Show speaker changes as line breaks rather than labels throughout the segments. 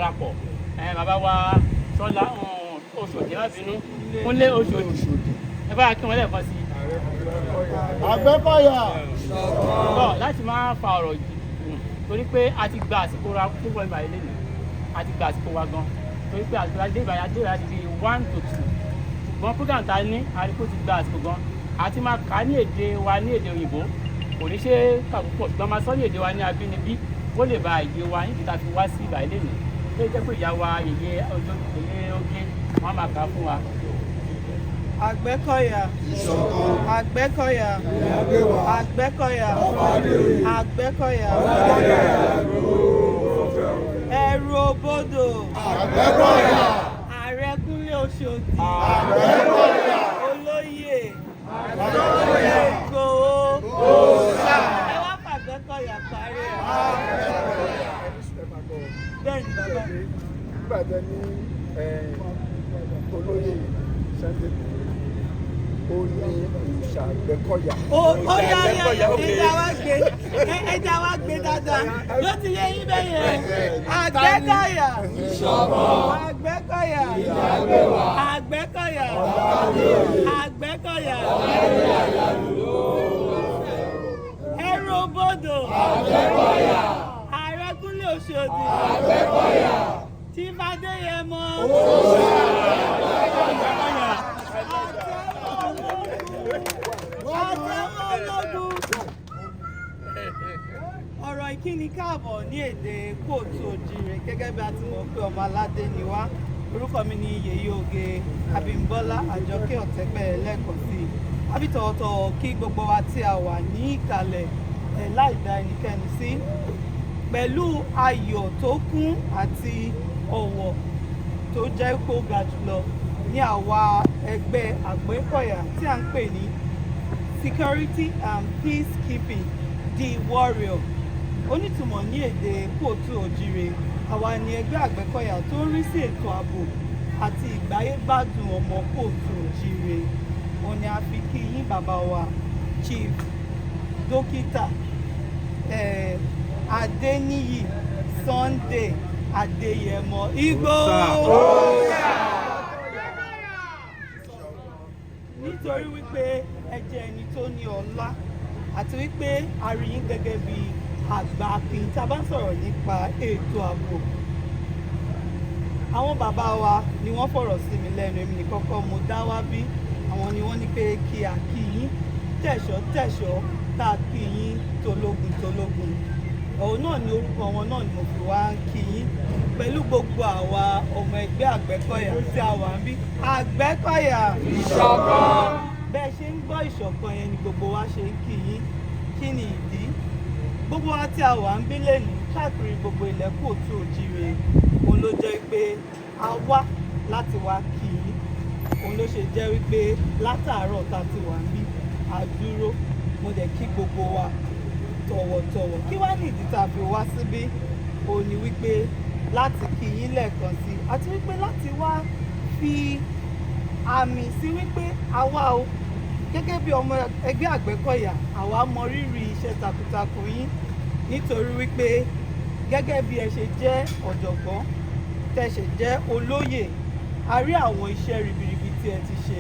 Parapọ̀, bàbá wa Ṣọlá Oṣòdì, má bínú, Kúnlé Oṣòdì, ẹ bá kí wọn lẹ́ẹ̀kan sí i.
Àgbẹ̀kọ̀yà.
Bọ̀ láti máa fa ọ̀rọ̀ jù, torí pé a ti gba àsìkò ra púpọ̀ ìgbà ilé ni a ti gba àsìkò wa gan, torí pé àsìkò adé ìbàyà dé ìbàyà ti di 1 to 2, ṣùgbọ́n program ta ní àríkó ti gba àsìkò gan. Àti máa kà á ní èdè wa, ní èdè òyìnbó kò ní ṣe é kà púpọ̀, ṣùgbọ́n máa sọ ní èdè wa ní abínibí kó lè ba èdè wa níbi tá a fi wá sí ìbà ilé nìí tó jẹ́ pé ìyá wa yèyé yèyé oge wọ́n máa kà á fún wa.
Àgbẹ̀kọ̀yà. Àgbẹ̀kọ̀yà. Àgbẹ̀kọ̀yà. Àgbẹ̀kọ̀yà. Ẹ̀rù òbodò.
Àgbẹ̀kọ̀yà.
Ààrẹ Kúnlé Oṣòdì.
Àgbẹ̀kọ̀yà.
Olóyè.
Àgbẹ̀kọ̀yà.
Ìgbòho. Ẹ wá fàgbẹ́kọ̀yà parí ẹ̀. Bẹ́ẹ̀ ni, bàbá.
Nígbà tẹ ní olóyè Sunday ó ní òòṣà Àgbẹ̀kọ̀yà.
Ó yá yá yá, ẹja wá gbé, ẹja wá gbé dáadáa ló ti yé yín bẹ́ẹ̀ yẹn. Àgbẹ̀kọ̀yà. Àgbẹ̀kọ̀yà. Àgbẹ̀kọ̀yà. Àgbẹ̀kọ̀yà. Ẹrù òbodò. Ààrẹ Kúnlé Oṣòdì. Chief Adéyẹmọ. Àtẹ̀wọ́ ológun. Ọ̀rọ̀ ìkíni káàbọ̀ ní èdè kóòtù òjìrè, gẹ́gẹ́ bí a ti mọ̀ pé ọmọ aládé ni wá. Orúkọ mi ni Yèyé Oge Abímbọ́lá Àjọkẹ́ Ọ̀tẹ́gbẹ́. Lẹ́ẹ̀kan sí i, àbí tọ̀wọ̀tọ̀wọ̀ kí gbogbo wa tí a wà ní ìkàlẹ̀ ẹ̀ láì dá ẹnikẹ́ni sí, pẹ̀lú ayọ̀ tó kún àti ọ̀wọ̀ tó jẹ́ kó ga jùlọ ní àwa ẹgbẹ́ Àgbẹ̀kọ̀yà tí à ń pè ní Security and Peacekeeping the Warrior, onítùmọ̀ ní èdè kóòtù òjìrè. Àwa ni ẹgbẹ́ Àgbẹ̀kọ̀yà tó ń rí sí ètò ààbò àti ìgbáyégbádùn ọmọ kóòtù òjìrè. Òun ni a fi kí yín, bàbá wa Chief Dókítà Adéníyì Sunday Adéyẹmọ Ìgbòho, nítorí wípé ẹ jẹ́ ẹni tó ní ọlá àti wípé a rí yín gẹ́gẹ́ bí àgbà akin tí a bá ń sọ̀rọ̀ nípa ètò ààbò. Àwọn bàbá wa ni wọ́n fọ̀rọ̀ sí mi lẹ́nu, èmi nìkan kọ́ mo dá wá bí. Àwọn ni wọ́n ní pé kí a kí yín tẹ̀ṣọ́ tẹ̀ṣọ́, tá a kí yín tológun tológun. Òun náà ni orúkọ wọn náà ni mo fi wá ń kí yín pẹ̀lú gbogbo àwa ọmọ ẹgbẹ́ Àgbẹ̀kọ̀yà tí a wà ń bí. Àgbẹ̀kọ̀yà, ìṣọ̀kan. Bẹ́ẹ̀ ṣe ń gbọ́ ìṣọ̀kan yẹn ni gbogbo wa ṣe ń kí yín. Kí ni ìdí? Gbogbo wa tí a wà ń bí lẹ́nu káàkiri gbogbo ilẹ̀ kóòtù òjíire, òun ló jẹ́ pé a wá láti wá kí yín. Òun ló ṣe jẹ́ wípé látàárọ̀ tá a ti wà ń bí, a dúró, mo dẹ̀ kí gbogbo wa tọ̀wọ̀tọ̀wọ̀. Kí wá ní ìdí tá a fi wá síbí? Òun ni wípé láti kí yín lẹ́ẹ̀kan sí i àti wípé láti wá fi àmì sí wípé àwa o, gẹ́gẹ́ bí ọmọ ẹgbẹ́ Àgbẹ̀kọ̀yà, àwa mọ rírì iṣẹ́ takuntakun yín, nítorí wípé gẹ́gẹ́ bí ẹ ṣe jẹ́ ọ̀jọ̀gbọ́n, tẹ́ ṣe jẹ́ olóyè, a rí àwọn iṣẹ́ ribiribi tí ẹ ti ṣe.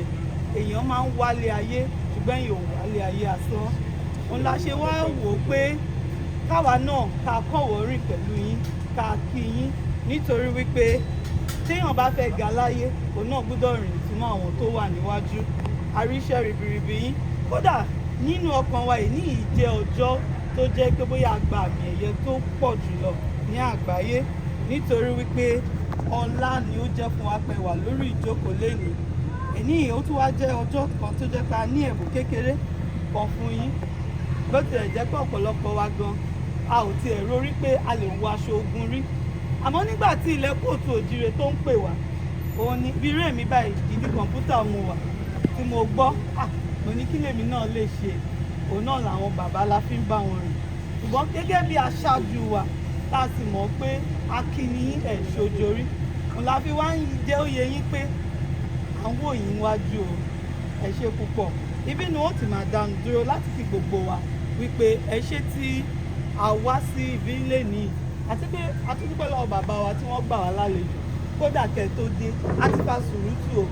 Èèyàn máa ń wálé ayé, ṣùgbọ́n èèyàn ò wálé ayé asán. Òun la ṣe wá wò ó pé káwa náà ká kọ̀wọ́ rìn pẹ̀lú yín, ká kí yín, nítorí wípé téèyàn bá fẹ́ ga láyé, òun náà gbọ́dọ̀ rìn túmọ̀ àwọn tó wà níwájú. A rí iṣẹ́ ribiribi yín. Kódà nínú ọkàn wa yìí ní ìjẹ́ ọjọ́ tó jẹ́ pé bóyá a gba àmì ẹ̀yẹ tó pọ̀ jùlọ ní àgbáyé, nítorí wípé ọlá ni ó jẹ́ fún wa pé wà lórí ìjókòó lénìí. Èní yìí ó tún wá jẹ́ ọjọ́ kan tó jẹ́ pé a ní ẹ̀bùn kékeré kan fún yín, bó tilẹ̀ jẹ́ pé ọ̀pọ̀lọpọ̀ wa gan a ò tiẹ̀ rórí pé a lè wọ aṣọ ogun rí. Àmọ́ nígbà tí ilẹ̀ kóòtù òjìrè tó ń pè wá, òun ni bí irú èmi báyìí, ìdí kọ̀ǹpútà mo wà tí mo gbọ́, ah, mo ní kí lèmi náà lè ṣe. Òun náà làwọn bàbá la fi ń bá wọn rìn. Ṣùgbọ́n gẹ́gẹ́ bí aṣáájú wa, tá a sì mọ̀ pé akíní ẹ̀ ṣojorí, òun la fi wá ń jẹ́ òye yín pé à ń wò yín wájú o. Ẹ ṣe púpọ̀. Ibi ni wọ́n ti máa dánu dúró láti kí gbogbo wa wípé ẹ ṣé tí a wá sí ibi lénìí. Àti pé a tún dúpẹ́ lọ́wọ́ bàbá wa tí wọ́n gbà wá lálejò. Kódà kẹ́ tó dé, a ti fa sùúrùtù o,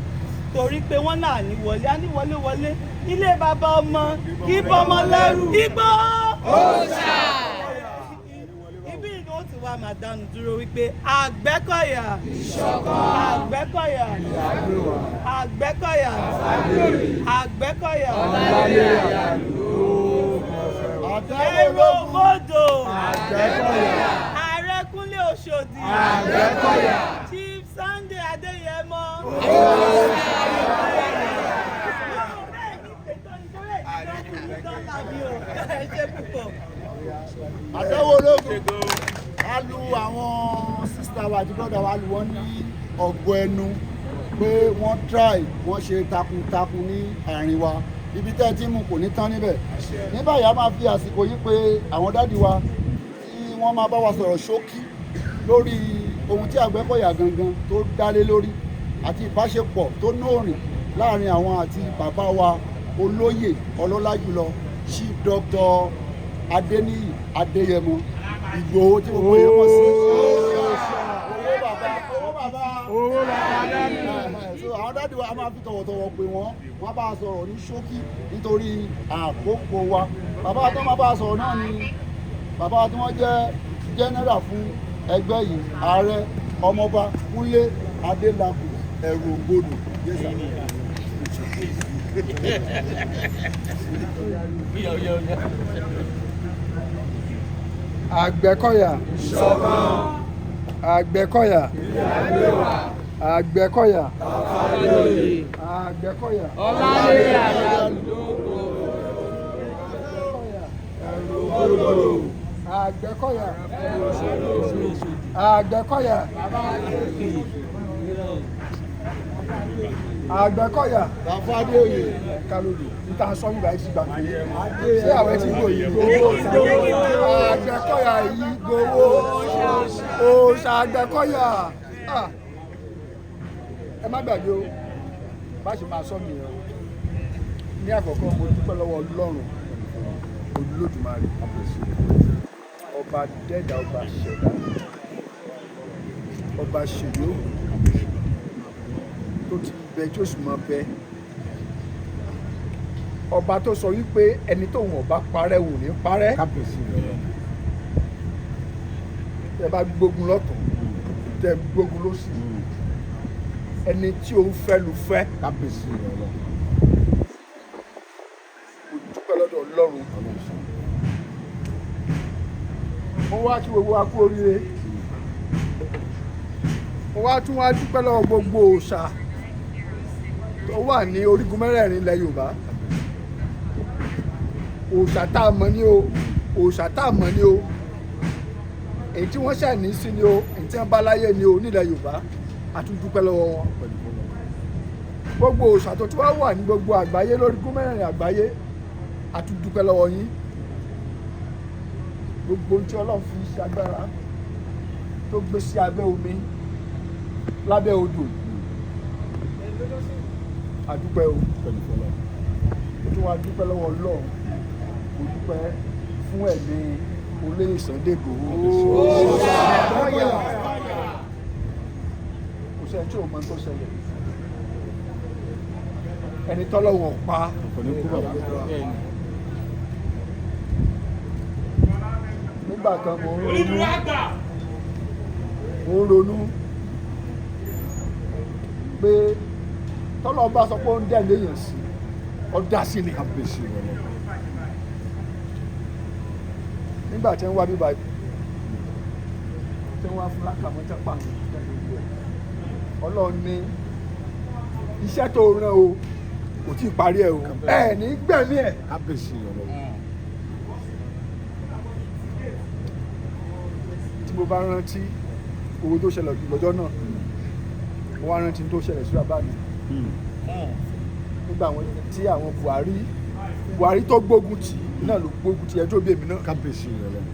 torí pé wọ́n náà ní wọlé, á ní wọlé wọlé ilé bàbá ọmọ kí bọ́mọ lẹ́rù igbó òòṣà. Ibi ni ó ti wá máa dánu dúró wípé Àgbẹ̀kọ̀yà ìṣọ̀kan, Àgbẹ̀kọ̀yà, Àgbẹ̀kọ̀yà, Àgbẹ̀kọ̀yà, èrò mọ́dò, Ààrẹ Kúnlé Oṣòdì, Chief Sunday Adéyẹmọ. Ẹ ṣé púpọ̀.
Àtẹwò ológun, a lu àwọn sister wa àti brother wa, lu wọn ní ọgọ ẹnu pé wọ́n try, wọ́n ṣe takuntakun ní àárín wa. Ibi tẹ́ ẹ ti mú kò ní tán níbẹ̀. Ní báyìí, a máa fi àsìkò yìí pé àwọn daddy wa tí wọ́n máa bá wa sọ̀rọ̀ ṣókí lórí ohun tí Àgbẹ̀kọ̀yà gangan tó dálé lórí àti ìbáṣepọ̀ tó nóòrìn láàrin àwọn àti bàbá wa olóyè ọlọ́lá jùlọ, Chief Dr. Adéníyì Adéyẹmọ Ìgbòho, tí gbogbo èèyàn mọ̀ sí owó bàbá, owó bàbá,
Owó bàbá daddy.
So àwọn daddy wa, a máa fi tọ̀wọ̀tọ̀wọ̀ pè wọ́n, wọ́n bá a sọ̀rọ̀ ní ṣókí nítorí àkókò wa. Bàbá tó máa bá a sọ̀rọ̀ náà ni bàbá tí wọ́n jẹ́ general fún ẹgbẹ́ yìí, Ààrẹ Ọmọọba Kúnlé Adélakùn Ẹ̀rù Ògbódò. Yes, sir.
Oya, oya, oya.
Àgbẹ̀kọ̀yà, Àgbẹ̀kọ̀yà, Àgbẹ̀kọ̀yà, Àgbẹ̀kọ̀yà,
Ọlálẹ́yà.
Àgbẹ̀kọ̀yà, Àgbẹ̀kọ̀yà, Àgbẹ̀kọ̀yà.
Tàfádéoyè.
Kálódò níta sọ nígbà yìí ti gbà pé ṣé àwọn ti gbò yìí gbowó. Àgbẹ̀kọ̀yà yìí gbowó òòṣà Àgbẹ̀kọ̀yà. Ah, ẹ má gbàgbé o, bá ṣe máa sọ nìyẹn o. Ní àkọ́kọ́, mo dúpẹ́ lọ́wọ́ Ọlọ́run Olódùmarè, ọba dẹ́dà, ọba ṣẹ̀dá, ọba ṣèlú tó ti bẹ tí ó sì mọ bẹ, ọba tó sọ wípé ẹni tóun ọba parẹ́ wò ní parẹ́. Tẹ bá gbógun lọ́tún, tẹ gbógun lósì, ẹni tí òun fẹ́ lu fẹ́. Mo dúpẹ́ lọ́dọ̀ Ọlọ́run. Mo wá kí gbogbo wa kú oríire. Mo wá tún wá dúpẹ́ lọ́wọ́ gbogbo òòṣà tó wà ní orígun mẹ́rẹ̀ẹ̀rin ilẹ̀ Yorùbá. Òòṣà tá a mọ̀ ní o, òòṣà tá a mọ̀ ní o, èyí tí wọ́n ṣẹ̀ ní sí ni o, èyí tí wọ́n bá láyé ni o nílẹ̀ Yorùbá, a tún dúpẹ́ lọ́wọ́ wọn. Gbogbo òòṣà tó tún wá wà ní gbogbo àgbáyé, lórígun mẹ́rẹ̀ẹ̀rin àgbáyé, a tún dúpẹ́ lọ́wọ́ yín. Gbogbo ohun tí Ọlọ́run fi ṣe agbára tó gbé sí abẹ́ omi, lábẹ́ odò, a dúpẹ́ o. Mo tún wá dúpẹ́ lọ́wọ́ Ọlọ́run. Mo dúpẹ́ fún ẹ̀mí olóyè Sunday Igboho. Kò sẹ́ni tí ò mọ tó ṣẹlẹ̀, ẹni tọ́lọ́wọ̀n pa.
Kò ní kú, bàbá.
Nígbà kan, mo ń ronú, mo ń ronú pé tọ́lọ́ bá sọ pé ó ń dẹ̀ léèyàn sí, ó dá sí ni. Nígbà tí wọ́n wá bíbá, tí wọ́n wá fún lákàmọ́ tẹ́ pa Ọlọ́run ní iṣẹ́ tó rán o, kò tí ì parí ẹ̀ o, ẹ̀ ní gbẹ̀mí ẹ̀.
Kábíyèsí Ọlọ́run.
Tí mo bá rántí owó tó ṣẹlẹ̀ lọ́jọ́ náà, mo wá rántí tó ṣẹlẹ̀ sí bàbá mi nígbà àwọn tí àwọn Buhari, Buhari tó gbógun tì í náà ló gbógun tì ẹjọ́ bí èmi náà.
Kábíyèsí Ọlọ́run.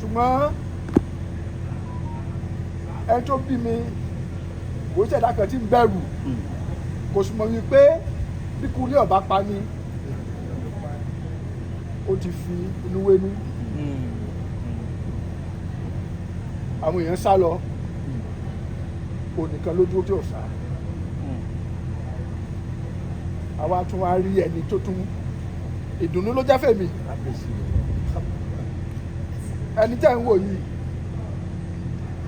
Ṣùgbọ́n ẹni tó bí mi kò ṣẹ̀dá kan tí ń bẹ̀rù, kò sì mọ̀ wípé bí kúlẹ̀ ọ̀bá pa ni, ó ti fi inú wénú. Àwọn èèyàn sá lọ, onìkan ló dúró tí ò sá. Àwa tún wá rí ẹni tó tún ìdùnnú ló jẹ́ fèmí. Ẹni tẹ́ ń wò yìí,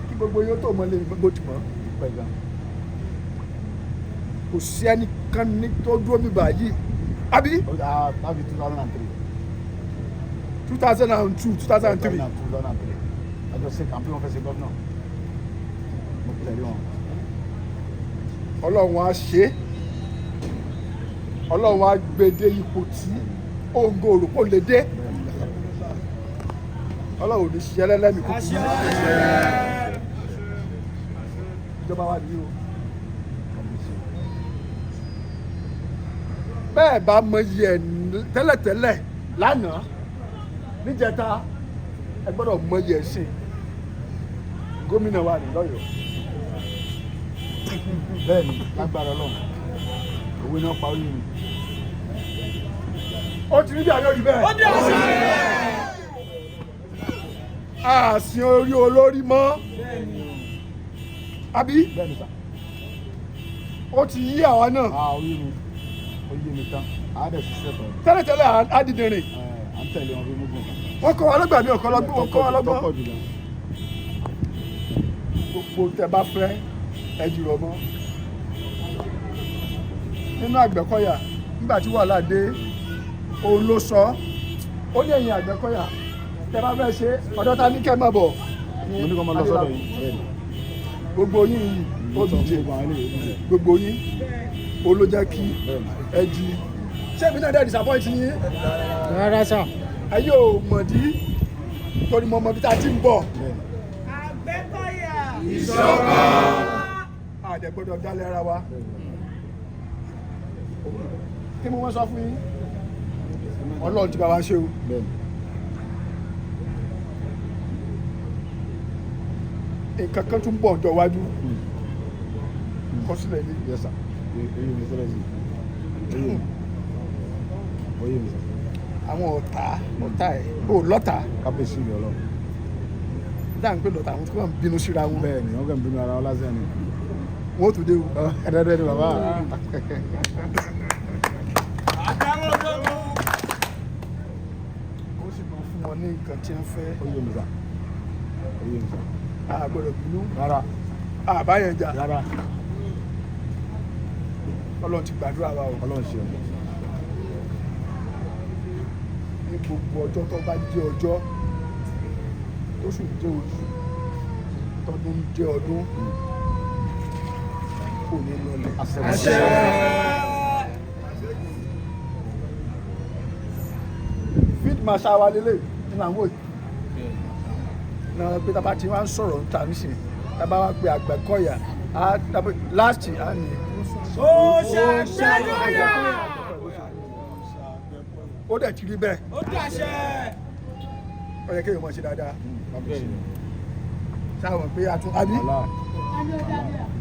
kí gbogbo yóò tó mọ lé bó ti mọ̀, kò sí ẹnìkan ní tó dúró mi báyìí, àbí?
Láti 2003.
2002, 2003.
2003 àjọ ṣe campaign, wọn fẹ́ ṣe gómìnà, mo tẹ̀lé wọn.
Ọlọ́run á ṣe é, Ọlọ́run á gbé dé ipò tí òǹgò òrùpọ̀ lè dé. Ọlọ́run ò ní ṣiṣẹ́ lẹ́lẹ́mìí kúkú ìjọba wa nìyí o. Bẹ́ẹ̀ bá mọ iye ẹ̀ tẹ́lẹ̀tẹ́lẹ̀ lánàá níjẹta, ẹ gbọ́dọ̀ mọ iye ẹ̀ sí gómìnà wa ní lọ́yọ̀ọ́.
Bẹ́ẹ̀ ni, lágbára Ọlọ́run, òwe náà pa orí mi.
Ó ti rí bí àyọ̀ rí bẹ́ẹ̀.
Ó dé àṣẹ.
Àsìn orí olórí mọ́, àbí?
Bẹ́ẹ̀ ni sà.
Ó ti yí àwa náà.
Ah, ó yé mi, ó yé mi tán, àá dẹ̀ ṣiṣẹ́ tọ̀.
Tẹ́lẹ̀tẹ́lẹ̀ á dìdìrìn.
Ẹ̀ à ń tẹ̀lé wọn bí mugun.
Wọ́n kọ́ wa lọ́gbà mi, ọ̀kọ́ lọ́gbọ́n, wọ́n kọ́ wa lọ́gbọ́n.
Tọ́pọ̀ jùlọ.
Gbogbo tẹ bá fẹ́, ẹ jùlọ mọ́ nínú Àgbẹ̀kọ̀yà. Nígbà tí wàhálà dé, òun ló sọ, ó ní ẹ̀yìn Àgbẹ̀kọ̀yà, tẹ bá fẹ́ ṣe ọ̀dọ́ ta ní kẹ́ máa bọ̀.
Mo ní kó máa lọ sọ́dọ̀ yìí. Bẹ́ẹ̀ ni.
Gbogbo yín yìí ó
Mo sọ
dìje.
fún gbogbo àwọn eléyìí.
Gbogbo yín ó ló jẹ́ kí
Bẹ́ẹ̀ ni.
ẹ jí. Ṣé èmi náà dẹ́ disappoint yín?
Rárá sà.
Ẹ yóò mọ̀dí torí mo mọ ibi tá a ti ń bọ̀.
Bẹ́ẹ̀ ni.
Àgbẹ̀kọ̀yà.
Àdẹ gbọ́dọ̀ dálẹ̀ ara wa. Kí mo wọ́n sọ fún yín, Ọlọ́run ti bá wa ṣe o.
Bẹ́ẹ̀ ni.
Nǹkan kan tún bọ̀ ọjọ́ iwájú, kọ sílẹ̀ ní.
Yes sir, oyè mi sọ́dọ̀ sí oyè mi, oyè mi sir.
Àwọn ọ̀tá ọ̀tá ẹ̀ ò lọ́tà.
Kábíyèsí mi Ọlọ́run.
Dáhùn pé lọ́tà, àwọn tó kàn ń bínú síra wọn.
Bẹ́ẹ̀ ni, wọ́n kàn ń bínú ara wọn lásán ni.
Wọ́n ó tún dé o.
Ẹ̀ẹ́dẹ́gbẹ́ ni bàbá.
Àtàwọn ológun.
Ó sì máa fún wọn ní nǹkan tí wọ́n fẹ́.
Oyè mi sir, oyè mi sir.
A gbọ́dọ̀ bínú.
Rárá.
Àbáyẹn jà.
Rárá.
Ọlọ́run ti gbàdúrà wa o.
Ọlọ́run ṣeun.
Ní gbogbo ọjọ́ tó bá jẹ́ ọjọ́, tóṣù jẹ́ oṣù, tọdún jẹ́ ọdún, kò ní lọlẹ̀.
Àṣẹ.
Field marshal wa lélẹ̀ ní làwọn òyìn náà pé tábà tí wọ́n á sọ̀rọ̀ níta nísìnyí, tábà wá pé Àgbẹ̀kọ̀yà á tábà last á ní.
Ó ṣàgbẹ̀kọ̀yà.
Ó dẹ̀ ti rí bẹ́ẹ̀.
Ó dé àṣẹ.
Ó yẹ kéèyàn máa ṣe dáadáa.
Kábíyèsí mi.
Sáwọn pé a tún àbí
Ọlá.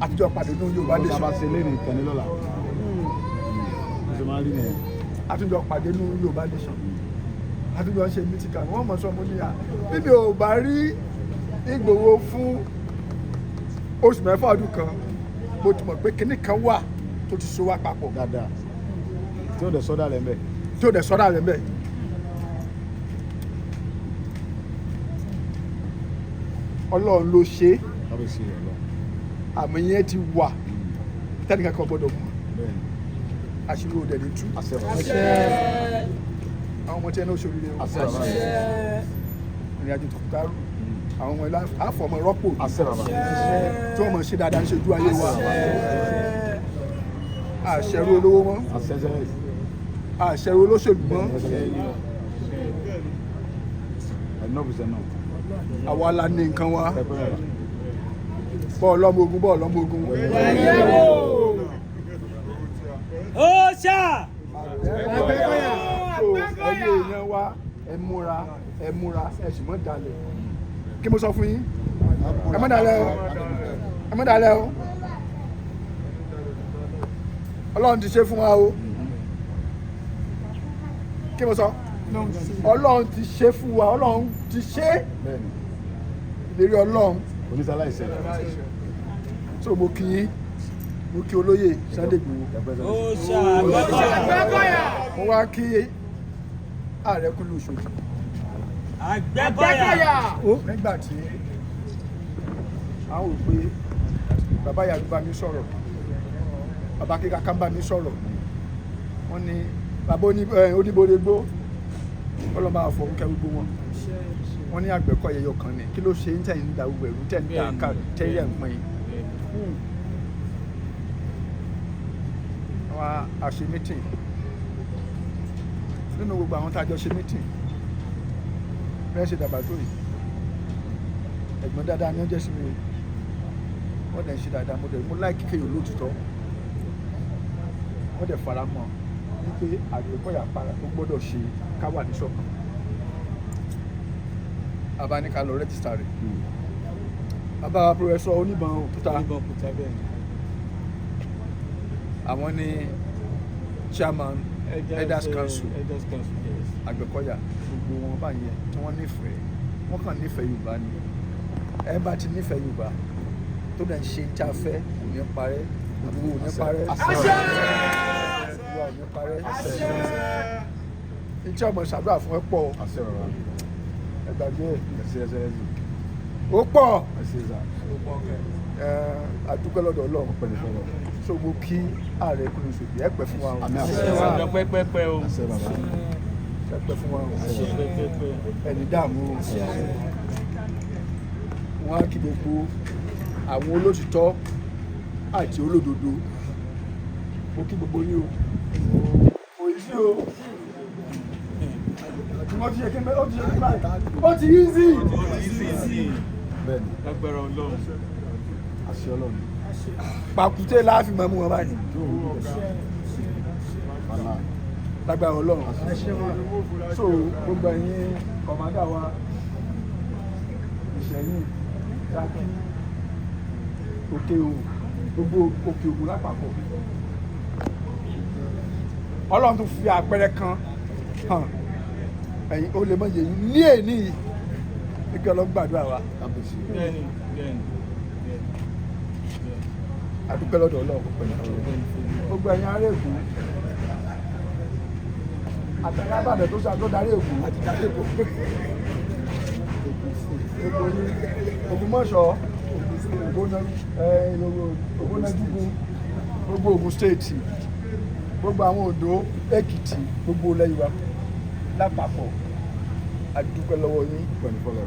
àtijọ́ pàdé ní Yorùbá
Ó
Nation.
sábà ṣe lé ní ìkànnì lọ́la. Ó ṣe máa ń rí nìyẹn.
Àtúnjọ pàdé ní Yorùbá Nation, àtúnjọ ṣe mítìkà kan, wọ́n mọ̀ sọ mo ní à bí mi ò bá rí Ìgbòho fún oṣù 6 ọdún kan, mo ti mọ̀ pé kinní kan wà tó ti so wá papọ̀.
Dáadáa. Tí ó dẹ̀ sọ́dà lẹ́ mbẹ́.
Tí ó dẹ̀ sọ́dà rẹ̀ mbẹ́. Ọlọ́run ló ṣe é.
Kábíyèsí rẹ̀ lọ.
Àmì yẹn ti wà tẹ́nìkan kan gbọ́dọ̀ mọ̀.
Bẹ́ẹ̀ ni.
Àṣírí òde ní tú.
Àṣẹ bàbá.
Àwọn ọmọ tí ẹ náà ṣoríire o.
Àṣẹ bàbá.
Ìrìn àjò tó kúta àwọn ọmọ ilá àfọmọ rọ́pò
Àṣẹ bàbá.
tí wọ́n mọ̀ ṣe dáadáa ń ṣojú ayé wa. Àṣẹrú olówó mọ́.
Àṣẹ sẹ́yìn.
Àṣẹrú olóṣèlú mọ́.
Enough is enough.
Àwa la ní nǹkan wa.
Ẹ pẹ́ bàbá.
Bọ́ọ̀ lọ́mọ ogun, bọ́ọ̀ lọ́mọ ogun.
Ó ṣá.
So ẹyẹ èèyàn wa, ẹ múra, ẹ múra, ẹ sì mọ́ dalẹ̀. Kí mo sọ fún yín, ẹ mọ́ dalẹ̀ o, ẹ mọ́ dalẹ̀ o. Ọlọ́run ti ṣe fún wa o. Kí mo sọ, Ọlọ́run ti ṣe fún wa, Ọlọ́run ti ṣe.
Bẹ́ẹ̀ ni.
Ìlérí Ọlọ́run
Onísàláìsẹ̀.
So mo kí yín, mo kí olóyè Sunday Igboho, mo wá kí ààrẹ Kúnlé Oṣòdì. Nígbà tí àwọn ò pé bàbá ìyá bá mi sọ̀rọ̀, bàbá kíkà kan bá mi sọ̀rọ̀, wọ́n ní bàbá oníbodè gbó ọlọ́mọ àfọ̀nkẹ́ gbogbo wọn, wọ́n ní Àgbẹ̀kọ̀yà ẹyọ kan ni, kí ló ṣe ń tẹ̀ ń da gbogbo ẹ̀rú tẹ̀ ń da ká tẹ̀ ń pín in. Wọ́n á ṣe meeting. Nínú gbogbo àwọn tá a jọ ṣe meeting, bẹ́ẹ̀ ṣe dàgbà tó yìí, ẹ̀gbọ́n dáadáa ni wọ́n jẹ́ sí mi o. Wọ́n dẹ̀ ń ṣe dáadáa. Mo dẹ̀ mo like kéèyàn lóòtítọ́. Wọ́n dẹ̀ fara mọ́ wípé Àgbẹ̀kọ̀yà para ó gbọ́dọ̀ ṣe ká wà níṣọ̀kan. Bàbá ní ká lọ register rẹ̀. Bàbá Professor Oníbọn Òkúta, àwọn ní chairman Elders Council Àgbẹ̀kọ̀yà. Gbogbo wọn báyẹn tí wọ́n nífẹ̀ẹ́, wọ́n kàn nífẹ̀ẹ́ Yorùbá ni. Ẹ bá ti nífẹ̀ẹ́ Yorùbá tó dẹ̀ ń ṣe tí a fẹ́, kò ní parẹ́, gbogbo ò ní parẹ́, ìwà ò ní parẹ́. Iṣẹ́ ọmọ ṣàdúrà fún ẹ pọ̀.
Àṣẹ, bàbá.
Ẹ gbàgbé ẹ.
Ẹsẹ ẹsẹ ẹsẹ.
Ó pọ̀.
Ẹsẹ sà.
Ẹ adúpẹ́ lọ́dọ̀ Ọlọ́run.
Pẹ̀lú fọlọ́.
So mo kí ààrẹ Kúnlé Oṣòdì, ẹ pẹ́ fún wa o.
Àmín, àṣẹ.
Pẹ́pẹ́pẹ́ o.
Àṣẹ, bàbá.
Ẹ pẹ́ fún wa o.
Pẹ́pẹ́pẹ́.
Ẹni dààmú o. Wọn á kí gbogbo àwọn olótìtọ́ àti olódodo. Mo kí gbogbo yín o. Kò yí sí o. Wọ́n ti ṣe kí n ó ti ṣe kí n báyìí, ó ti easy.
Bẹ́ẹ̀ni.
Lágbára Ọlọ́run.
Àṣẹ Ọlọ́run.
Pàkúté láàfin máa mú wọn báyìí.
Bàbá.
Lágbára Ọlọ́run. So gbogbo ẹ̀yin commander wa, Ìṣẹ̀yìn, Ṣakí, Òkè Ògùn, gbogbo Òkè Ògùn lápapọ̀, Ọlọ́run tún fi àpẹẹrẹ kan hàn ẹ̀yin ó lè mọ̀ yẹ̀yìn ní èní yìí kí Ọlọ́run gbàdúrà wa.
Kábíyèsí.
Bẹ́ẹ̀ni, bẹ́ẹ̀ni, bẹ́ẹ̀ni.
Àdúpẹ́ lọ́dọ̀ Ọlọ́run. Gbogbo ẹ̀yin ará Èkó àtàrà Ìbàdàn tó ṣàtó darí Èkó àti darí Èkó, gbogbo ní Ògbómọ̀ṣọ́, Ògbónájúgun, gbogbo Ògùn State, gbogbo àwọn Oǹdó, Èkìtì, gbogbo ilẹ̀ Yorùbá lápapọ̀, àdúpẹ́ lọ́wọ́ yín.
Pẹ̀lú fọlọ́.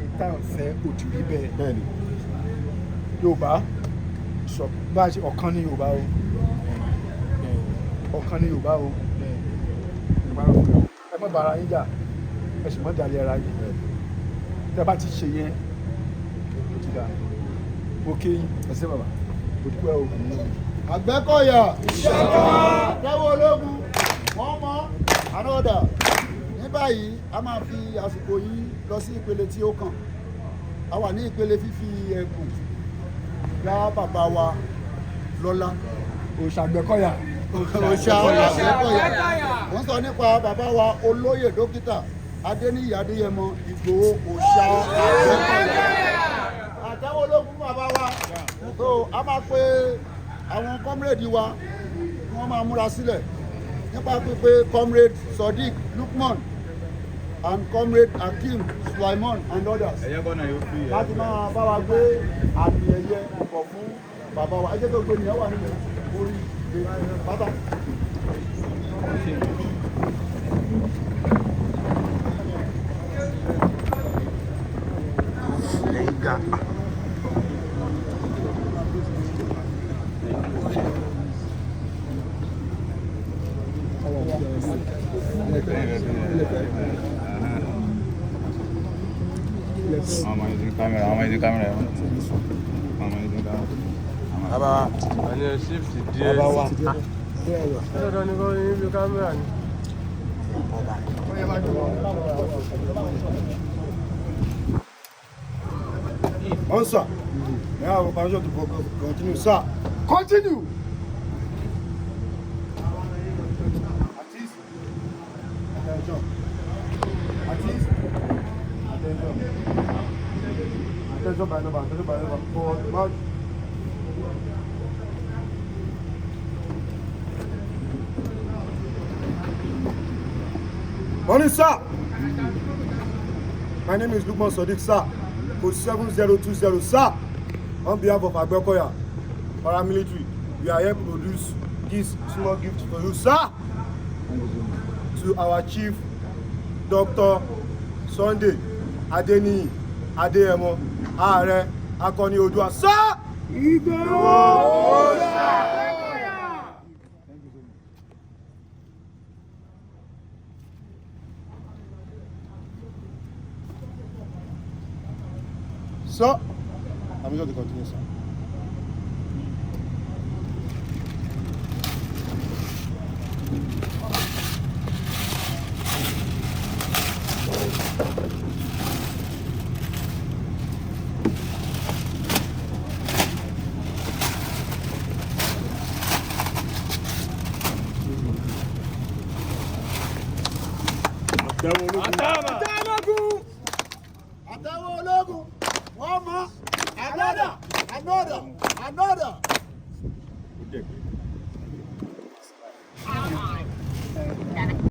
Ìtànfẹ́ òtù rí bẹ́ẹ̀.
Bẹ́ẹ̀ni.
Yorùbá sọ bá a ṣe ọ̀kan ní Yorùbá o, ọ̀kan ní Yorùbá o. Ẹ má bára yín jà, ẹ sì má dalẹ̀ ara yín. Tẹ́ bá ti ṣe yẹn, ó ti dà. Mo kí yín.
Ẹsẹ, bàbá.
Mo dúpẹ́ o.
Àgbẹ̀kọ̀yà, àtẹ́wọ́ ológun, wọ́n mọ́ anọ́dà. Ní báyìí, a máa fi àsìkò yìí lọ sí ìpele tí ó kàn. A wà ní ìpele fífi ẹ̀bùn dá bàbá wa lọ́lá.
Òòṣà Àgbẹ̀kọ̀yà.
Òòṣà Àgbẹ̀kọ̀yà. Wọ́n sọ nípa bàbá wa, olóyè dókítà Adéníyì Adéyẹmọ Ìgbòho, òòṣà Àgbẹ̀kọ̀yà. Àtẹ́wọ́ ológun fún bàbá wa. So a máa pe àwọn comrade wa kí wọ́n máa múra sílẹ̀ nípa pípé Comrade Sodiq Lukman and Comrade Hakeem Sulaiman and others láti máa bá wa gbé àmì ẹ̀yẹ bọ̀ fún bàbá wa. Ẹ jẹ́ kí gbogbo ènìyàn wà nílẹ̀ orí bàbá.
Àwọn using camera, àwọn using camera. Àwọn using camera.
Bàbá.
Àní ẹ shift díẹ̀.
Bàbá wa.
Dandan ni kò ní ibi camera ni.
Answer. May I have permission to continue, sir?
Continue.
Artist. Attention. Artist. Attention. Attention by number, attention by number. Forward, march. Morning, sir. My name is Lukman Sodiq, sir. Code 7020, sir. On behalf of Agbekoya paramilitary, we are here to produce this small gift for you, sir. To our chief, Dr. Sunday Adeniyi Adeyemo, Ààrẹ Akọni Oòduà, sir. Igboho. Sir, I'm going to continue, sir.
Àtẹ̀wọ́ ológun, wọ́n mọ̀, another, another, another.